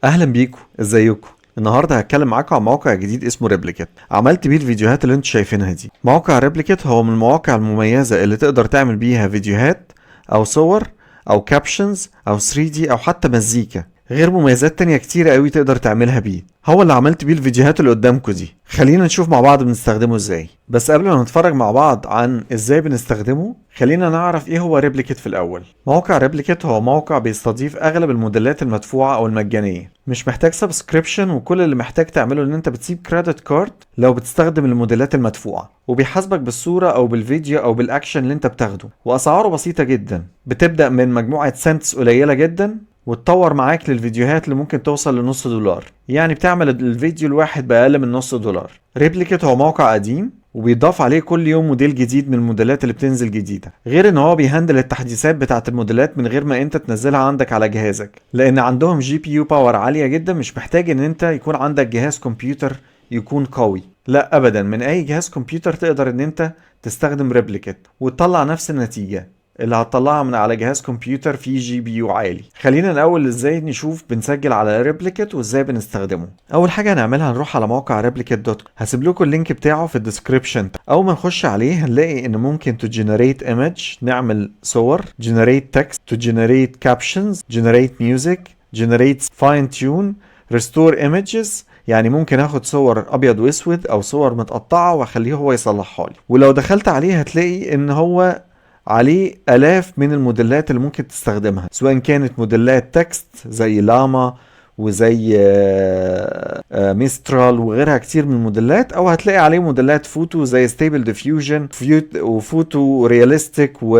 اهلا بيكم، ازيكم؟ النهارده هتكلم معاكم عن موقع جديد اسمه Replit. عملت بيه الفيديوهات اللي انتوا شايفينها دي. موقع Replit هو من المواقع المميزة اللي تقدر تعمل بيها فيديوهات او صور او captions او 3D او حتى مزيكا، غير مميزات تانية كتيرة قوي تقدر تعملها بيه. هو اللي عملت بيه الفيديوهات اللي قدامكم دي. خلينا نشوف مع بعض بنستخدمه ازاي. بس قبل ما نتفرج مع بعض عن ازاي بنستخدمه، خلينا نعرف ايه هو Replit في الاول. موقع Replit هو موقع بيستضيف اغلب الموديلات المدفوعة او المجانية، مش محتاج subscription، وكل اللي محتاج تعمله ان انت بتسيب credit card لو بتستخدم الموديلات المدفوعة، وبيحاسبك بالصورة او بالفيديو او بالاكشن اللي انت بتاخده. واسعاره بسيطة جدا، بتبدأ من مجموعة cents قليلة جدا وتطور معاك للفيديوهات اللي ممكن توصل لنص دولار. يعني بتعمل الفيديو الواحد بأقل من نص دولار. Replit هو موقع قديم وبيضاف عليه كل يوم موديل جديد من الموديلات اللي بتنزل جديدة، غير ان هو بي handle التحديثات بتاعة الموديلات من غير ما انت تنزلها عندك على جهازك، لان عندهم GPU power عالية جدا. مش محتاج ان انت يكون عندك جهاز كمبيوتر يكون قوي، لا ابدا، من اي جهاز كمبيوتر تقدر ان انت تستخدم Replit وتطلع نفس النتيجة اللي هتطلعها من على جهاز كمبيوتر فيه GPU عالي. خلينا الاول ازاي نشوف بنسجل على Replit وازاي بنستخدمه. اول حاجة هنعملها نروح على موقع Replit dot، هسيب لكم ال link بتاعه في ال description. اول ما نخش عليه هنلاقي ان ممكن to generate image، نعمل صور، generate text، to generate captions، generate music، generate fine tune، restore images. يعني ممكن اخد صور ابيض واسود او صور متقطعه واخليه هو يصلحها لي. ولو دخلت عليه هتلاقي ان هو عليه آلاف من الموديلات اللي ممكن تستخدمها، سواء كانت موديلات text زي لاما وزي ميسترال وغيرها كتير من الموديلات، او هتلاقي عليه موديلات فوتو زي Stable Diffusion و photo realistic و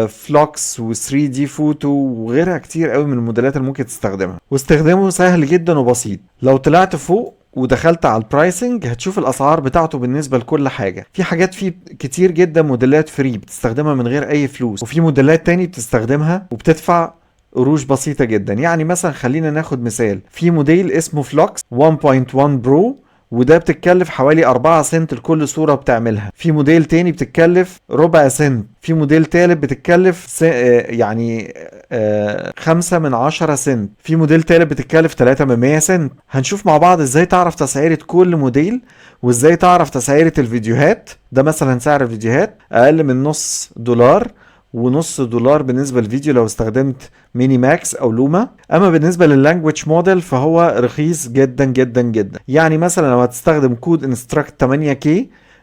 Flux و 3D photo وغيرها كتير قوي من الموديلات اللي ممكن تستخدمها. واستخدامه سهل جدا وبسيط. لو طلعت فوق ودخلت على ال pricing هتشوف الاسعار بتاعته بالنسبة لكل حاجه. في حاجات فيه كتير جدا موديلات free بتستخدمها من غير اي فلوس، وفي موديلات تاني بتستخدمها وبتدفع قروش بسيطة جدا. يعني مثلا خلينا ناخد مثال، في موديل اسمه Flux 1.1 Pro وده بتتكلف حوالي 4 سنت لكل صورة بتعملها. في موديل تاني بتتكلف ربع سنت. في موديل تالت بتتكلف يعني 0.5 سنت. في موديل تالت بتتكلف 0.03 سنت. هنشوف مع بعض ازاي تعرف تسعيرة كل موديل وازاي تعرف تسعيرة الفيديوهات. ده مثلا سعر الفيديوهات اقل من نص دولار ونص دولار بالنسبة للفيديو لو استخدمت MiniMax او لوما. اما بالنسبة لل language model فهو رخيص جدا جدا جدا. يعني مثلا لو هتستخدم Code Instruct 8K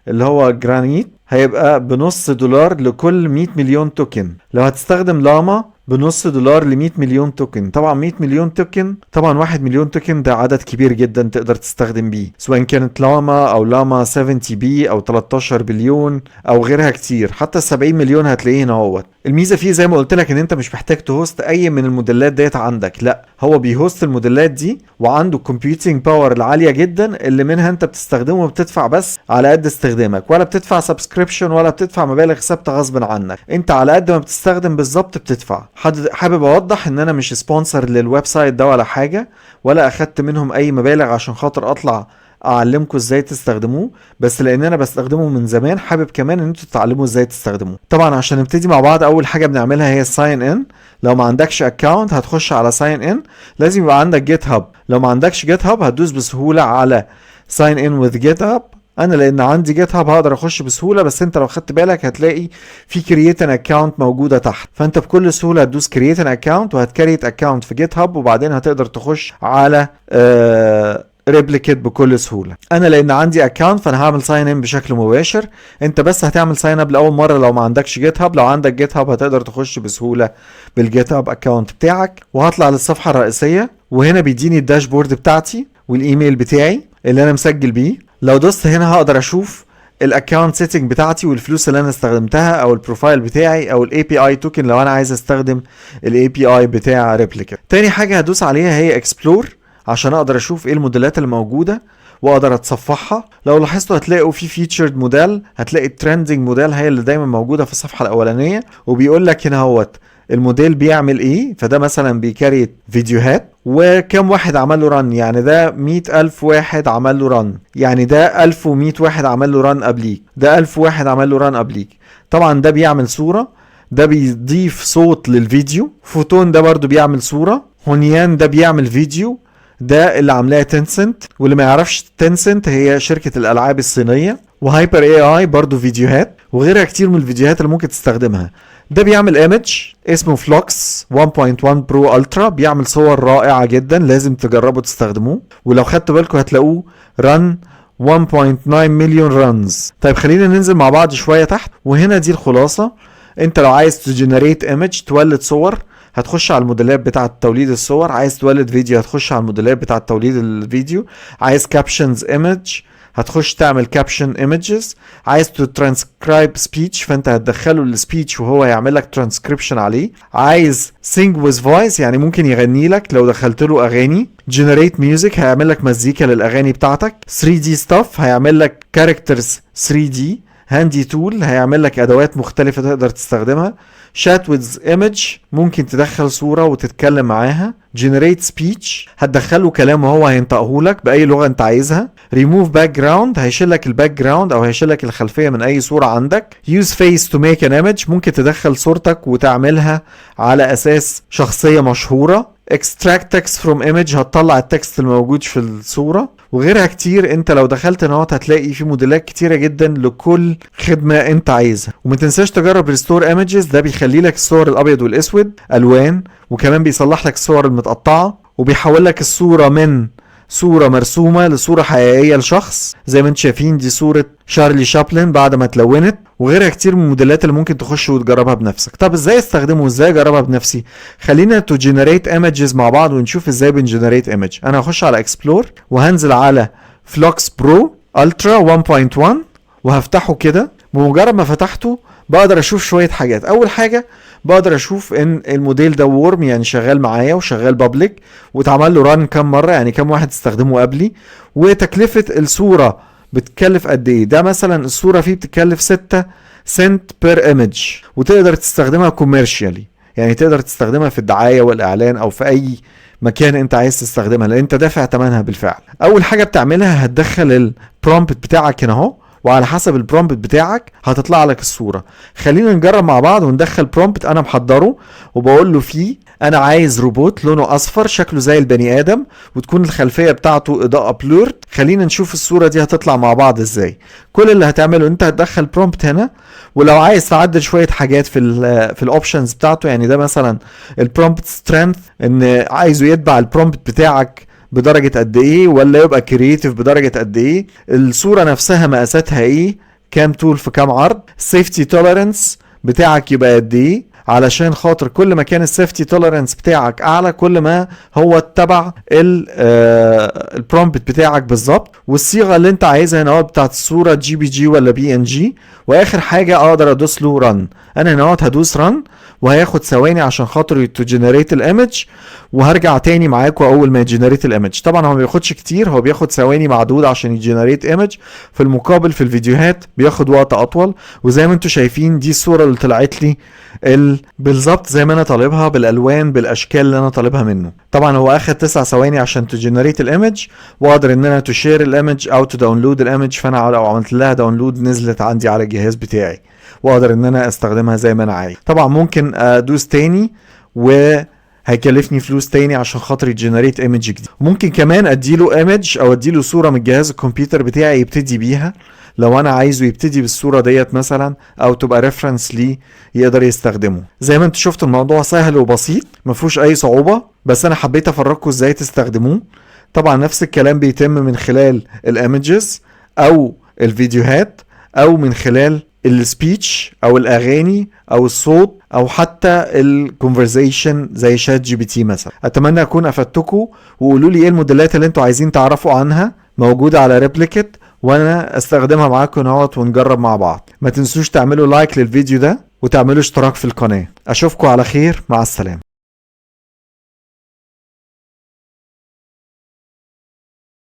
اللي هو جرانيت هيبقى بنص دولار لكل 100 مليون token. لو هتستخدم لاما بنص دولار ل 100 مليون token. طبعا 100 مليون token، طبعا 1 مليون token ده عدد كبير جدا تقدر تستخدم بيه، سواء كانت لاما او لاما 70 B او 13 بليون او غيرها كتير، حتى 70 مليون هتلاقيه هنا اهوت. الميزة فيه زي ما قلت لك ان انت مش محتاج ت host اي من الموديلات ديت عندك، لا هو بي host الموديلات دي وعنده computing power العالية جدا اللي منها انت بتستخدمه وبتدفع بس على قد استخدامك، ولا بتدفع subscription ولا بتدفع مبالغ ثابتة غصب عنك، انت على قد ما بتستخدم بالظبط بتدفع. حابب اوضح ان انا مش sponsor لل website ده ولا حاجه، ولا اخدت منهم اي مبالغ عشان خاطر اطلع اعلمكم ازاي تستخدموه، بس لان انا بستخدمه من زمان حابب كمان ان انتوا تتعلموا ازاي تستخدموه. طبعا عشان نبتدي مع بعض اول حاجة بنعملها هي ال sign in. لو ما عندكش account هتخش على sign in، لازم يبقى عندك GitHub. لو ما عندكش GitHub هتدوس بسهولة على sign in with GitHub. انا لان عندي GitHub هقدر اخش بسهوله، بس انت لو خدت بالك هتلاقي في create an account موجودة تحت، فانت بكل سهولة هتدوس create an account وهت create account في GitHub، وبعدين هتقدر تخش على Replit بكل سهوله. انا لان عندي account فانا هعمل sign in بشكل مباشر. انت بس هتعمل sign up لاول مرة لو ما عندكش GitHub. لو عندك GitHub هتقدر تخش بسهولة بال GitHub account بتاعك. وهطلع للصفحه الرئيسيه، وهنا بيديني ال dashboard بتاعتي والايميل بتاعي اللي انا مسجل بيه. لو دوست هنا هقدر اشوف ال account setting بتاعتي والفلوس اللي انا استخدمتها او ال profile بتاعي او ال API token لو انا عايز استخدم ال API بتاع Replit. تاني حاجة هدوس عليها هي explore عشان اقدر اشوف ايه الموديلات اللي موجودة واقدر اتصفحها. لو لاحظتوا هتلاقوا في featured model، هتلاقي ال trending model هي اللي دايما موجودة في الصفحة الاولانيه، وبيقول لك هنا اهوت الموديل بيعمل ايه. فده مثلا بي create فيديوهات وكم واحد عمل له run، يعني ده 100,000 واحد عمل له run، يعني ده 1100 واحد عمل له run قبليك، ده 1000 واحد عمل له run قبليك. طبعا ده بيعمل صورة، ده بيضيف صوت للفيديو. فوتون ده برضو بيعمل صورة، Hunyuan ده بيعمل فيديو. ده اللي عاملاه Tencent، واللي ما يعرفش Tencent هي شركة الالعاب الصينيه. و Haiper AI برضو فيديوهات، وغيرها كتير من الفيديوهات اللي ممكن تستخدمها. ده بيعمل image اسمه Flux 1.1 Pro Ultra، بيعمل صور رائعة جدا، لازم تجربوا تستخدموه. ولو خدتوا بالكم هتلاقوه run 1.9 مليون runs. طيب خلينا ننزل مع بعض شوية تحت، وهنا دي الخلاصه. انت لو عايز ت generate image، تولد صور، هتخش على الموديلات بتاعه توليد الصور. عايز تولد فيديو، هتخش على الموديلات بتاعه توليد الفيديو. عايز captions image، هتخش تعمل caption images. عايز تو ترانسكرايب سبيتش، فانت هتدخله ال speech وهو يعمل لك ترانسكريبشن عليه. عايز sing with voice، يعني ممكن يغني لك لو دخلت له اغاني. generate music، هيعمل لك مزيكا للاغاني بتاعتك. 3D stuff، هيعمل لك characters 3D. handy tool، هيعمل لك ادوات مختلفة تقدر تستخدمها. chat with image، ممكن تدخل صوره وتتكلم معاها. generate speech، هتدخله كلام وهو هينطقه لك باي لغة انت عايزها. ريموف باك جراوند، هيشيل لك ال background او هيشيل لك الخلفية من اي صوره عندك. use face to make an image، ممكن تدخل صورتك وتعملها على اساس شخصية مشهوره. extract text from image، هتطلع ال text الموجود في الصوره، وغيرها كتير. انت لو دخلت هنا هتلاقي في موديلات كتيرة جدا لكل خدمة انت عايزها. وما تنساش تجرب restore images، ده بيخلي لك الصور الابيض والاسود الوان، وكمان بيصلح لك الصور المتقطعه، وبيحول لك الصورة من صورة مرسومة لصورة حقيقية لشخص، زي ما انتم شايفين دي صورة شارلي شابلن بعد ما اتلونت، وغيرها كتير من الموديلات اللي ممكن تخش وتجربها بنفسك. طب ازاي استخدمه وازاي اجربها بنفسي؟ خلينا to generate images مع بعض ونشوف ازاي بن generate image. انا هخش على explore وهنزل على Flux Pro Ultra 1.1 وهفتحه كده. بمجرد ما فتحته بقدر اشوف شوية حاجات. اول حاجة بقدر اشوف ان الموديل ده warm، يعني شغال معايا وشغال public، واتعمل له run كام مره، يعني كام واحد استخدمه قبلي، وتكلفة الصورة بتكلف قد ايه. ده مثلا الصورة فيه بتكلف 6 سنت per image، وتقدر تستخدمها commercially، يعني تقدر تستخدمها في الدعاية والاعلان او في اي مكان انت عايز تستخدمها، لان انت دافع ثمنها بالفعل. اول حاجة بتعملها هتدخل ال prompt بتاعك هنا اهو، وعلى حسب ال prompt بتاعك هتطلع لك الصوره. خلينا نجرب مع بعض وندخل prompt انا محضره، وبقول له فيه انا عايز روبوت لونه اصفر شكله زي البني ادم، وتكون الخلفية بتاعته اضاءه blurred. خلينا نشوف الصورة دي هتطلع مع بعض ازاي. كل اللي هتعمله انت هتدخل prompt هنا، ولو عايز تعدل شوية حاجات في ال options بتاعته، يعني ده مثلا ال prompt strength، ان عايزه يتبع ال prompt بتاعك بدرجة قد ايه، ولا يبقى creative بدرجة قد ايه، الصورة نفسها مقاساتها ايه، كام طول في كام عرض، safety tolerance بتاعك يبقى قد ايه، علشان خاطر كل ما كان ال safety tolerance بتاعك اعلى كل ما هو اتبع ال prompt بتاعك بالظبط، والصيغة اللي انت عايزها هنا بتاعت الصورة JPG ولا PNG. واخر حاجة اقدر ادوس له run. انا هنا هدوس run وهياخد ثواني عشان خاطر to generate ال image، وهرجع تاني معاكم اول ما ي generate ال image. طبعا هو ما بياخدش كتير، هو بياخد ثواني معدودة عشان ي generate image. في المقابل في الفيديوهات بياخد وقت اطول. وزي ما انتم شايفين دي الصورة اللي طلعت لي بالظبط زي ما انا طالبها، بالالوان بالاشكال اللي انا طالبها منه. طبعا هو اخد 9 ثواني عشان to generate ال image، واقدر ان انا to share ال image او to download ال image. فانا لو عملت لها download نزلت عندي على الجهاز بتاعي، واقدر ان انا استخدمها زي ما انا عايز. طبعا ممكن ادوس تاني وهيكلفني فلوس تاني عشان خاطر ي generate image جديد. ممكن كمان اديله image او اديله صوره من جهاز الكمبيوتر بتاعي يبتدي بيها، لو انا عايزه يبتدي بالصورة ديت مثلا او تبقى reference ليه يقدر يستخدمه. زي ما انتوا شفتوا الموضوع سهل وبسيط، ما فيهوش اي صعوبه، بس انا حبيت افرجكم ازاي تستخدموه. طبعا نفس الكلام بيتم من خلال ال images او الفيديوهات او من خلال ال speech او الاغاني او الصوت او حتى ال conversation زي ChatGPT مثلا. اتمنى اكون افدتكم، وقولوا لي ايه الموديلات اللي انتوا عايزين تعرفوا عنها موجودة على Replicate، وانا استخدمها معاكم نقعد ونجرب مع بعض. ما تنسوش تعملوا like للفيديو ده وتعملوا اشتراك في القناة. اشوفكم على خير، مع السلامة.